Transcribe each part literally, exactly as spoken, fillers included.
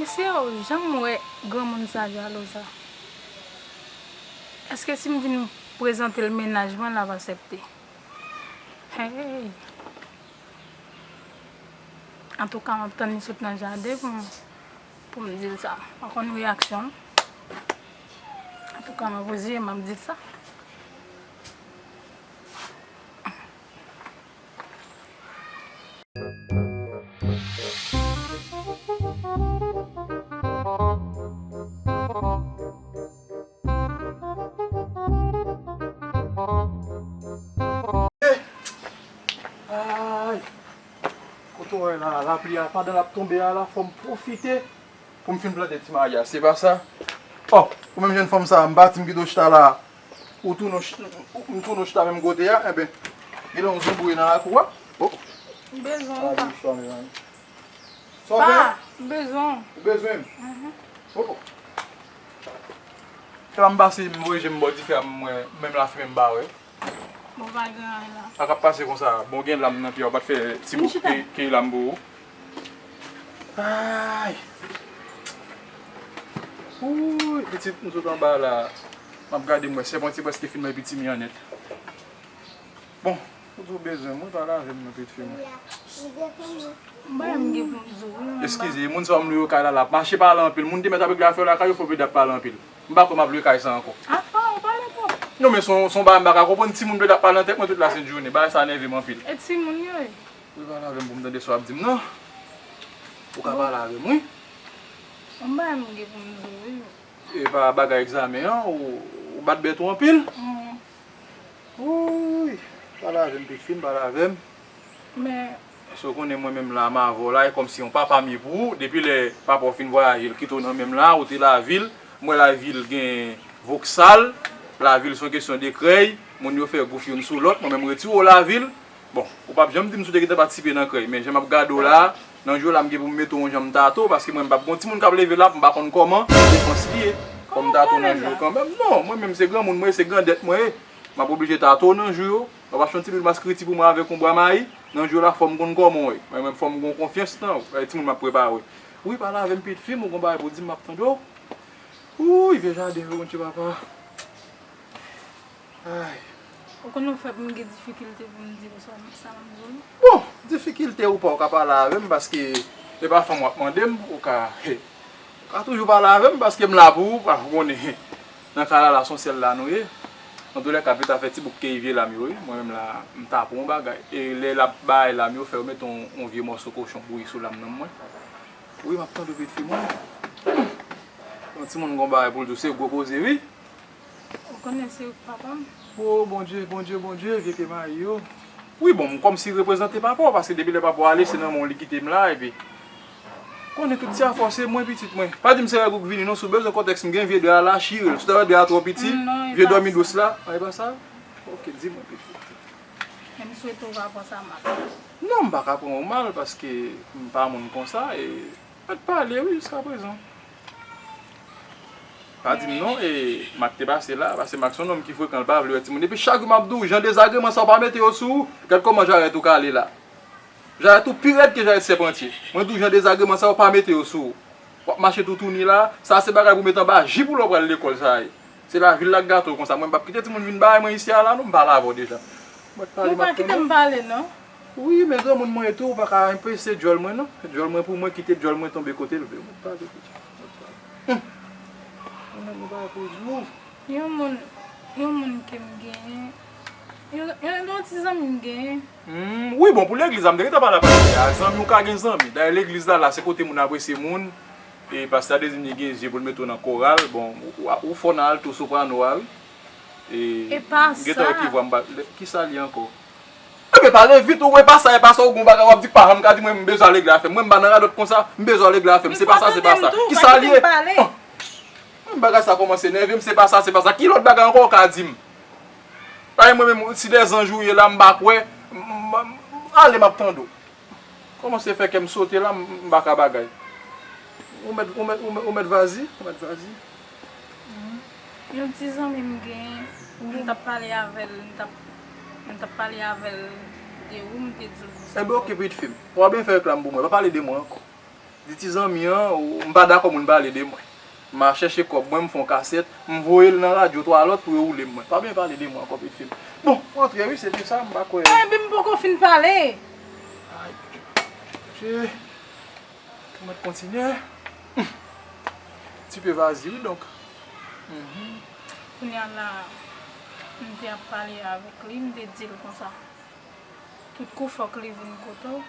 Mesye, o, janm wè granmoun sa jalo sa. Èske si m vin prezante l mennaj mwen, l ap aksepte? Hey! Antouka, m ap tann li sot nan jaden pou m, pou m di l sa. M pa konn reyaksyon l. Antouka, m ap reziye, m ap di l sa. Ay! Kote w wè la, lapli a, pandan l ap tonbe a la, fò m pwofite pou m fin plante ti mayi a, se pa sa? O, ou menm jèn fanm sa, m pati, m kite w chita la. Ou tounen w ch-, m tounen w chita menm kote a, enben, gen lè yon zonbouye nan lakou a. O. M bezwen w, pa. Sa w fè? Pa, m bezwen w. Ou bezwen m? Mhm. O. Fè m pase, m voye je m bò dife a, m wè, menm lafimen m pa wè. Bon, pa gen anyen la. Sa k ap pase konsa? Bon, gen lam nan pye a, ou pa t fè ti bouk ke, ke lam pou ou? Ay! Wouy, pitit, m sot anba la. M ap gade, m wè sèpantye prèske fin, epi ti mi an nèt. Bon, ou di w bezwen mwen, pale avè m non, pitit fi mwen. M pa menm gen pou m di w, wi, mwen. Eskize, moun sa yo m lwe yo kay la, l ap mache pale anpil. Moun te mèt ap regle afè yo lakay yo, fò yo ap pale anpil. M pa kwè m ap lwe kay sa ankò. Apa, ou pale twòp. Non, men se yon, se yon bagay m pa ka konprann, timoun dwe t ap pale nan tèt mwen tout la sent jounen. Bagay sa nève m anpil. E timoun yo ye? Ou pale avè m pou m tande sa w ap di m nan. Ou ka pale avè m, wi. Bon. Yon bagay m gen pou m di w, wi. E pa bagay egzamen an, ou, ou bat bèt ou anpil? Mm. Wouy, pale avè m, pitit fi m, pale avè m. Men. Paske w konnen mwen menm la, m avè w la, e kòmsi yon papa m ye pou ou. Depi lè papa w fin vwayaje, l kite w nan men m la, ou te lavil. M wè lavil gen voksal, lavil se yon kesyon de krèy, moun yo fè gouf youn sou lòt, mwen menm retire w lavil. Bon, ou p ap janm di m si w te gentan patisipe nan krèy, men jan m ap gade w la, nan jou la m gen pou m mete w yon jan m tato, paske mwen m p ap gen yon timoun k ap leve la pou m pa konn kòman defans li ye. Fò m tato nan jou yo kanmenm. Non, mwen menm se granmoun mwen ye, se grandèt mwen ye. M ap oblije tato w nan jou yo. W ap achte yon ti pil maskriti pou mwen avèk yon bwa mayi. Nan jou yo la fò m konn kòman w ye. Mwen menm fò m gen yon konfyans nan ou. E timoun m ap prepare. Wi, pale avè m pitit fi m, ou gon bagay pou di m, m ap tande w. Wouy, vye jaden yo, Bondye papa. Ay. Ou konnen w fè pou m gen difikilte pou m di w sa, sa m ap di w. Bon, difikilte ou pa, ou ka pale avè m paske e pa fanm w ap mande m, ou ka, ou ka toujou pale avè m paske m la pou ou, pa, ou konnen. Nan ka la, la se yon syèl la nou ye. Antoulèka, pita fè ti bouk keyi vye lam yo, wi. Mwen menm la, m ta pou yon bagay. E lè l ap bay lam yo, fè yo mete yon, yon vye mòso kochon bouyi sou lam nan mwen. Wi, m ap tande w pitit fi mwen. Yon timoun gon bagay pou l di w, se gwo koze, wi. Ou konnen se ou k papa m. O, Bondye, Bondye, Bondye, vye pye mayi yo. Wi, bon, m kòmsi reprezante papa w, paske depi lè papa w ale, se nan men w li kite m la, epi konnen tout ti afè w se mwen, pitit mwen. Pa di m se règ ou k vini, non, si w bezwen kòtèks, m gen vye dra la, chire l. Si w ta wè dra a twò piti, vye dòmi dous la, a, e pa sa? Ok, di mwen, pitit. Men m swete w pa pran sa mal. Non, m pa ka pran w mal, paske m pa moun konsa, e mèt pale, wi, jiskaprezan. Pa di m non, e Mak te pase la, paske Mak se yon nonm ki frekan, l pa vle wè timoun. Epi chak jou m ap di w, jan dezagreman sa yo pa mete yo sou ou, gad kòman jarèt ou kale la. Jarèt ou pi rèd ke jarèt sèpantye. Mwen di w, jan dezagreman sa yo pa mete yo sou ou. W ap mache toutouni la, sa se bagay pou w mete anba jip ou lè w pral lekòl sa ye. Se lavil la k gate w konsa. Mwen m p ap kite timoun vin bay mwen isi a la non, m pale avè w deja. Mwen pale, m ap tande w. Ou pa kite m pale non. Wi, men granmoun mwen ye tou, ou pa ka enpese djòl mwen non. Djòl mwen pou mwen, kite djòl mwen tonbe kote l vle. Mwen pale, pitit. Mwen pale. Hum. Mwen menm, ou pa pou di w. Yon moun, yon moun ke m genyen. Yon, yon, yon ti zanmi m genyen. Hmm, wi, bon, pou legliz la, m te gentan pale a pati a. Zanmi, ou ka gen zanmi. Dayè, legliz la, la, se kote moun apresye moun. E pastè a deziyen gen zye pou l mete w nan koral. Bon, ou, ou, ou fò nan alto soprano a, wi. E geta wè ki vwa m ba. Kisa li ankò? Ebyen, pale vit, ou wè pa sa, e pa sa, ou gon bagay w ap di, pa janm ka di mwen m bezwen al regle afè m. Mwen m pa nan radòt konsa, m bezwen al regle afè m. Se pa sa, se pa sa. Kisa li ye? Mwen bagay sa kòmanse nève m, se pa sa, se pa sa. Ki lòt bagay ankò ou ka di m? Paske mwen menm, si dèzanj ou ye la, m pa kwè. M, m, m, ale, m ap tande w. Kòmanse fè kè m sote la, m, m pa ka bagay. Ou mèt, ou mèt, ou mèt, ou mèt vazi, ou mèt vazi. Yon ti zanmi m gen, m t ap pale avè l, m t ap, m t ap pale avè l de ou, m te di l konsa. Enben, oke, pitit fi m. W ap byen fè reklam pou mwen. Pa pale de mwen ankò. Di ti zanmi an, ou, m pa dakò moun pale de mwen. M a chèche kòb mwen, m fè yon kasèt, m voye l nan radyo twa lòt pou yo woule m mwen. Pa byen pale de mwen ankò, pitit fi m. Bon, antre wi, se te sa, m pa kwè. Enben, m poko fin pale. Ay, Bondye. Pou mwen kontinye. Ti pe vazi, wi, donk. Kounye a la, m te ap pale avèk li, m te di l konsa. Tout kou fòk li vin kote w.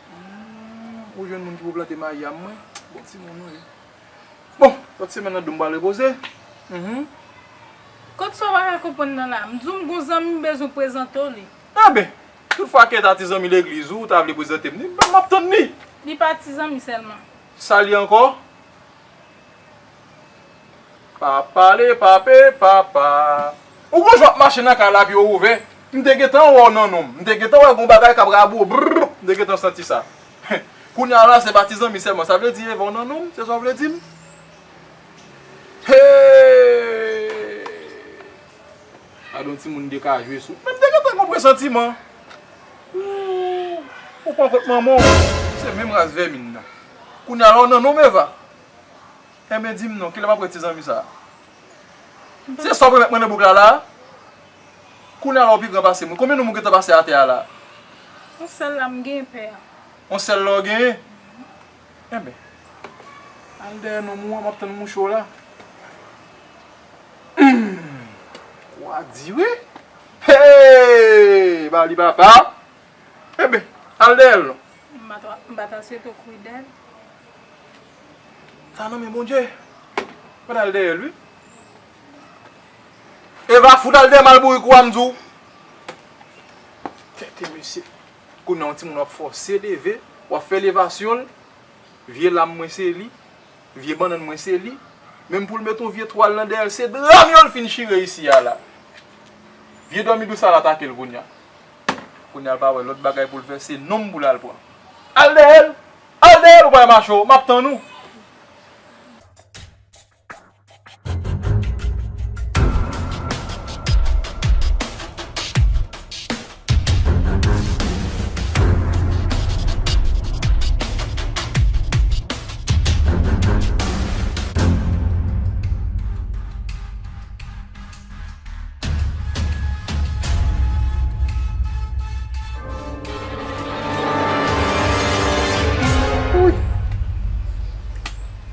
Hmm, ou jwenn moun ki pou plante mayi a mwen? Bon timoun ou ye. Bon, lòt semèn nan dou m pral repoze. Mhm. Kot sa w pa ka konprann nan la? M di w m gon zanmi m bezwen prezante w li. Enben, tout fwa ke ta ti zanmi legliz ou, ou ta vle prezante m li, m ap tann li. Li pa ti zanmi sèlman. Sa li ankò? Pa pale, pa pe, pa pa. Ou gon jan w ap mache nan kay la, pye w ouvè. M te gentan wè w nan non m. M te gentan wè gon bagay k ap rabou. Brrr. M te gentan santi sa. Kounye a la, se pa ti zanmi sèlman. Sa vle di Eva w nan non m? Se sa w vle di m? Hey! Gade yon timoun de ka jwe sou. Men m te gentan gon presantiman. Ou, ou pran kont manman w. Se menm ras vèmin nan. Kounye a la, w nan non m, Eva. Enben, di m non, kilè m ap wè ti zanmi sa a? Se sa w pwomèt mwen nan bouk la la a? Kounye a la, ou pi gran pase m wi. Konbyen nonm ou gentan pase atè a la a? Yon sèl la m genyen, pè. Yon sèl la w genyen? Enben, al dèyè nonm ou an, m ap tann mouche w la. Humm! Ou a di wi! Hey! Ba li papa! Enben, al dèyè l non. M pa ta, m pa ta swete w kouri dèyè l. Sa nan men Bondye. Mwen al dèyè l wi. Eva, fout al dèyè malbourik ou a m di w. Tèt mesye. Kounye a yon timoun w ap fòse leve, w ap fè levasyon l. Vye lam mwen se li. Vye bannann mwen se li. Menm pou l met yon vye twal nan dèyè l, se dra m yo l fin chire isi a la. Vye dòmi dous a l atake l kounye a. Kounye a l pa wè lòt bagay pou l fè, se nonm pou l al pran. Al dèyè l! Al dèyè l ou pral mache w, m ap tann ou.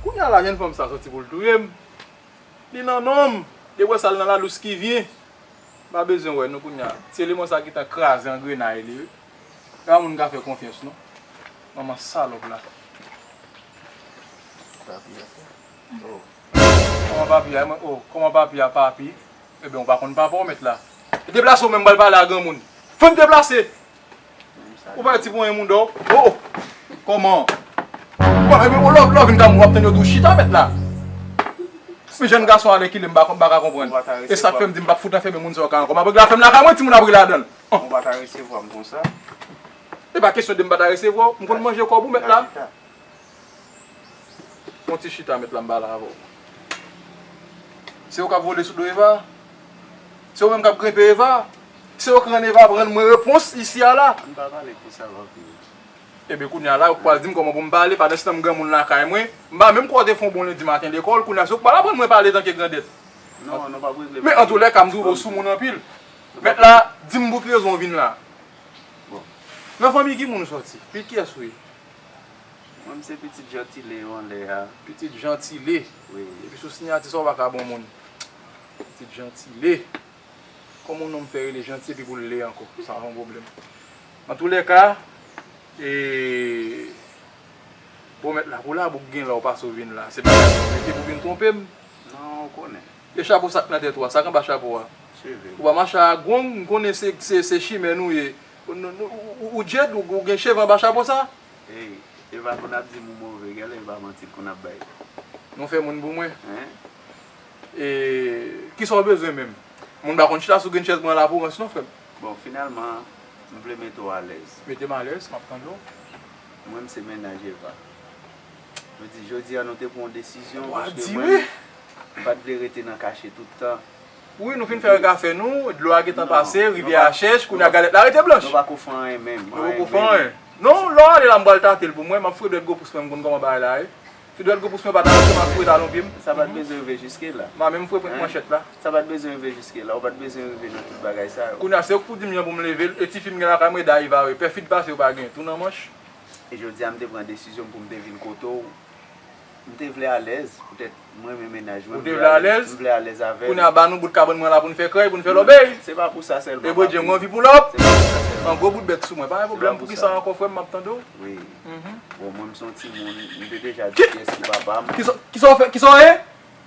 Kounye a la jèn fanm sa soti pou l touye m. Li nan non m. Depi w wè sa l nan ladous ki vyen. M pa bezwen wè nou kounye a. Ti eleman sa gentan kraze angrenay li wi. Pa moun m ka fè konfyans non. Manman salòp la. Papi a. Oh. Kòman papi a? Oh, kòman papi a, papi? Ebyen, ou pa konn papa w mèt la. Deplase w menm, m pral pale a granmoun. Fè m deplase! Ou pa ti pou yon moun dò. Oh, oh. Kòman? Bon, ebyen, ou lò, lò vin ka moun, w ap tann yo di w chita mèt la. Men jèn gason alèkile, m pa, m pa ka konprann. E sa k fè m di m p ap fout anfèmen moun sa yo ka ankò. M ap regle afè m lakay mwen, timoun ap ri ladan l. Ou pa ta resevwa m konsa. E pa kesyon de m pa ta resevwa w. M konn manje kòb ou mèt la. Yon ti chita mèt la m pale avè w. Se ou k ap vole sou do Eva? Se ou menm k ap grenpe Eva? Se ou k rann Eva ap rann mwen repons isi a la? Ann pa pale konsa papi. Ebyen kounye a la ou pral di m kòman pou m pale pandan se tan m granmoun lakay mwen. M pa menm kwè w te fè yon bon lendi maten lekòl, kounye a se ou k pral aprann mwen pale tanke grandèt. Non, non, p ap regle. Men antoulèka m twouve w soumoun anpil. Mèt la, di m pou ki rezon w vin la. Bon. Nan fanmi ki moun ou sòti? Pitit kiyès ou ye? Mwen, m se pitit Jantile yo anlè a. Pitit Jantile? Wi. Epi sou siyati sa w pa ka bon moun. Pitit Jantile. Kòman yon nonm fè rele Jantile epi pou l le ankò? Sa yon pwoblèm. Antoulèka, e, Bon, mèt la, pou la, pou gen la, ou pase ou vin la. Se bagay mwen mete pou vin twonpe m. Non, ou konnen. E chapo sa k nan tèt ou a, sa k anba chapo a. Cheve. Ou pa mache a gwong, m konnen se, se, se chimè nou ye. Ou, ou, ou, ou djed, ou, ou gen cheve anba chapo sa? Ey, Eva konn ap di m ou move, genlè e pa manti l konn ap bay. Nou fè moun pou mwen. Hein? E kisa w bezwen menm? Moun pa konn chita sou grenn chèz mwen la pou rans non, frè m. Bon, finalman, m vle mete w alèz. Mete m alèz, m ap tande w. Mwen, m se mennaj Eva. Jodi, jodi a, nou te pran yon desizyon, paske mwen, m pa t vle rete nan kache tout tan. Wi, nou fin fè rega fè nou, dlo a gentan pase, rivyè a chèch, kounye a galèt la rete blanch. Nou pako fè anyen menm. Nou pako fè anyen. Non, lè w ale la, m pral tate l pou mwen, m ap fouye dwèt gwo pous mwen, m konn kòman bagay la ye. Si dwèt gwo pous mwen pa t al, m ap fouye talon pye m. Sa pa t bezwen rive jiske la. M a menm fouye pwent manchèt la. Sa pa t bezwen rive jiske la, ou pa t bezwen rive nan tout bagay sa yo. Kounye a, se ou k pou di m jan pou m leve l, e tifi m gen lakay mwen, e dayiva yo, pèfid pase yo pa gen, tou nan manch. E jodi a, m te pran desizyon m pou m te vin kote w. M te vle alèz, poutèt mwen menm mennaj mwen. Ou te vle alèz? M vle alèz avè l. Kounye a, ba nou bout kabann mwen la pou n fè krèy, pou n fè lòbèy. Se pa pou sa sèlman. E Bondye, m anvi pou lòp. Se pa pou sa sèlman. An gwo bout bèt sou mwen. Pa gen pwoblèm, poukisa ankò, frè m, m ap tande w? Wi. Bon, mwen, m se yon timoun, m te deja di kiyès ki papa m. Kisa, kisa w fè, kisa w ye?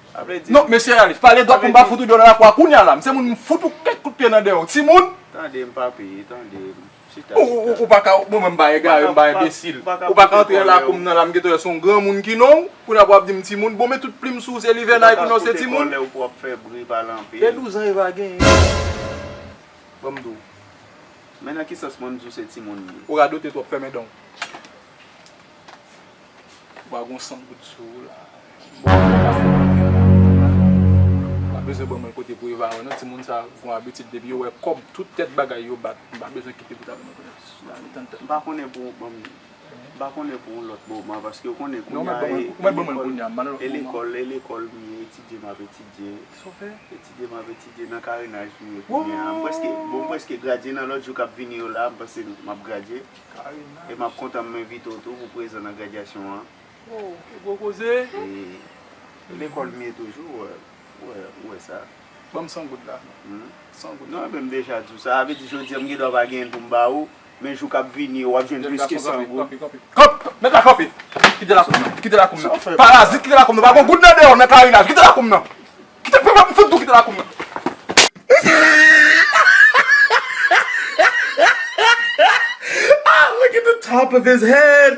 Sa vle di. Non, mesye Alice, pale dwat pou m pa fout ou deyò nan lakou a kounye a la. M se moun, m fout ou kèk kout pye nan dèyè w. Timoun! Tande m, papi, tande m. Chita, chita. Ou, ou, ou pa ka, bon, mwen, m pa egare, m pa enbesil. Ou pa ka antre nan lakou m nan la, m gentan wè se yon granmoun ki non w. Kounye a pou w ap di m timoun. Bon, men tout plim sou ou, se livènay pou non, se timoun. Ou pa ka fout ekòl lè ou pou ap fè bri, pale anpil. E douz an Eva genyen. Ban m di w. Men nan ki sans mwen m di w se timoun li ye? Ou radote twòp, fèmen dan w. Ou pa gon san goud sou ou la. Bon, ou pa bezwen ban mwen kote pou Eva wè non, timoun sa gon abitid depi yo wè kòb tout tèt bagay yo bat, m pa bezwen kite pou ta ban mwen kote. M pa konnen pou, bon, m pa konnen pou yon lòt moman, paske ou konnen kounye a e lekòl, e lekòl m ye, etidye m ap etidye. Etidye m ap etidye nan karenaj m ye kounye a. M prèske, bon, m prèske gradye nan lòt jou k ap vini yo la, m panse m ap gradye. E m ap kontan m envite w tou pou prezan nan gradyasyon an. Oh, gwo koze. E lekòl m ye toujou, ou wè, ou wè, ou wè sa. Ban m san goud la. Hmm? San goud. Non, men m deja di w sa. Sa vle di jodi a m gen dwa pa genyen l pou m ba ou, men jou k ap vini yo, w ap jwenn plis ke san goud. Kanpe, kanpe, kanpe. Kanpe! Mèt la kanpe! Kite lakou m nan. Kite lakou m nan. Parazit, kite lakou m nan. Pa gon goud nan deyò nan karenaj. Kite lakou m nan. Kite, fè m fout tou kite lakou m nan. Ah, look at the top of his head.